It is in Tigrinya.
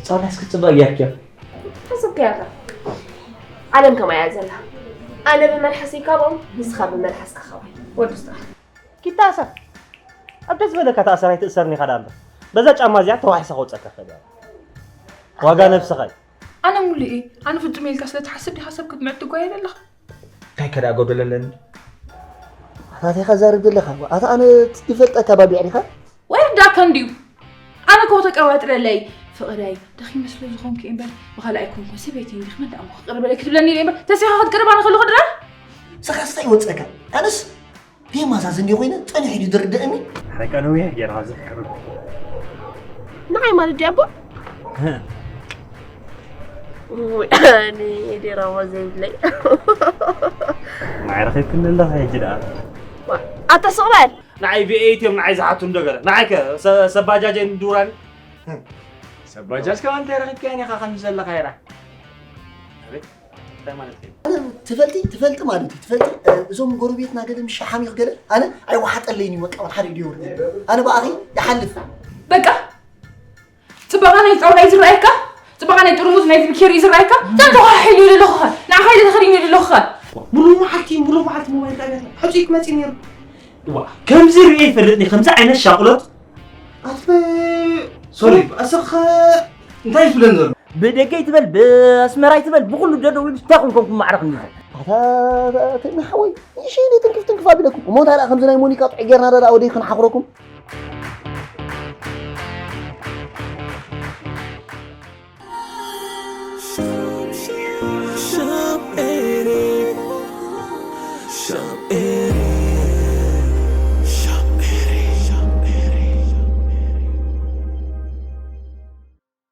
ጻውላስ ክትጽበቅ ጌርክዮ። ሓሰብከ ያላ። ዓለም ከማይ እያ ዘላ። ኣነ ብመልሓሰይ ካብኦም፣ ንስኻ ብመልሓስካ ካባይ። ወዲ ስራሕ። ኪታሰር። ኣብ ደስ ዝበለካ ተኣሰር ኣይትእሰርን ኢኻ ደኣ እምበር። በዛ ጫማ እዚኣ ተዋሒሳ ከውጸካ ክእል እያ። ዋጋ ነብስኻ እዩ። ኣነ ሙሉእ እየ። ኣነ ፍጹም ኢልካ ስለ ትሓስብ ዲኻ ሰብ ክትምዕድ ትጓየ ዘለኻ? እንታይ ከ ደኣ ጎደለለኒ? ኣታ እንታይ ከዛርብ ዘለኻ? ኣታ ኣነ ትፈልጠካ ባቢዕ ዲኻ? ወይ ርዳእካ እንድዩ። ኣነ እኮ ተቀባጥረለይ ፍቕረይ ደኺመ ስለ ዝኾንኩ እየ እምበር ብኻልእ ኣይኮንኩን። ሰበይቲ እንዲኽ መን ደኣ እሞ ክቅርበለይ ክትብለኒ እየ እምበር ተሲኻ ክትቅርብ ኣነ ከለኹ ድራር? ንስኻስ እንታይ ይወጸካ? ኣነስ ደማዛዝ እንዲ ኮይነ ጸኒሑ ድዩ ዝርደእኒ? ሓረቃ ነዊሕ ጌርካ ዘፍቅር። ንዓይ ማለት ድዩ ኣቦ? ውይ፣ ኣነ ዲራማ ዘይብለይ። ንዓይ ረኺብክኒ ኣለኻ ሕጂ ደኣ። ኣታ ስቕ በል። ንዓይ ቪኤት እዮም ንዓይ ዝሓቱ እንዶ ገለ። ንዓይ ከ ሰ-፣ ሰብ ባጃጀን ዱራን። ሰብ ባጃጅ ከማን እንታይ ረኺብካያን ኢኻ ከምዚ ዘለኻ ኢላ። ኣቤት፣ እንታይ ማለት እዩ? ኣነ ትፈልጢ፣ ትፈልጢ ማለት እዩ፣ ትፈልጢ፣ እ፣ እዞም ጎረቤትና ገለ ምስ ሸሓሚኽ ገለ፣ ኣነ ኣይወሓጠለይን እዩ፣ በቃ፣ ወላ ሓደ ኢዱ የውርድ። ኣነ ብኣኺ ይሓልፍ። በቃ፣ ጽባቐ ናይ ጣውላ እዩ ዝረኣየካ? ጽባቐ ናይ ጥርሙዝ ናይ ቢኬሪ እዩ ዝረኣየካ? እዛ ተኸሓሒሉ ዘለኹ ኸ? ንዓኻ ኢለ ተኸዲነ ዘለኹ ኸ? ሙሉ መዓልቲ፣ ሙሉ መዓልቲ ሞባይል ጣብያ ሕጹይ ክመጽእ ነይሩ። ዋ፣ ከምዚ ርእየ ይፈልጥኒ፣ ከምዚ ዓይነት ሻቕሎት። ኣትፈ-፣ ሶሪ፣ ኣሰኸ እንታይ እዩ ዝብለን ዘሎ? ብደገ ይትበል፣ ብኣስመራ ይትበል፣ ብኹሉ ደደው ኢሉ እንታይ ኮንኩም ማዕረ ክንዲ። ኣታ፣ ኣታ፣ ተሚ ሓወይ፣ ንእሽተይ ትንክፍ ትንክፍ ኣቢለኩም። እሞ እንታይ ደኣ ከምዚ ናይ ሞኒካ ጥዑይ ጌርና ደኣ ወደይ ክንሓኽረኩም?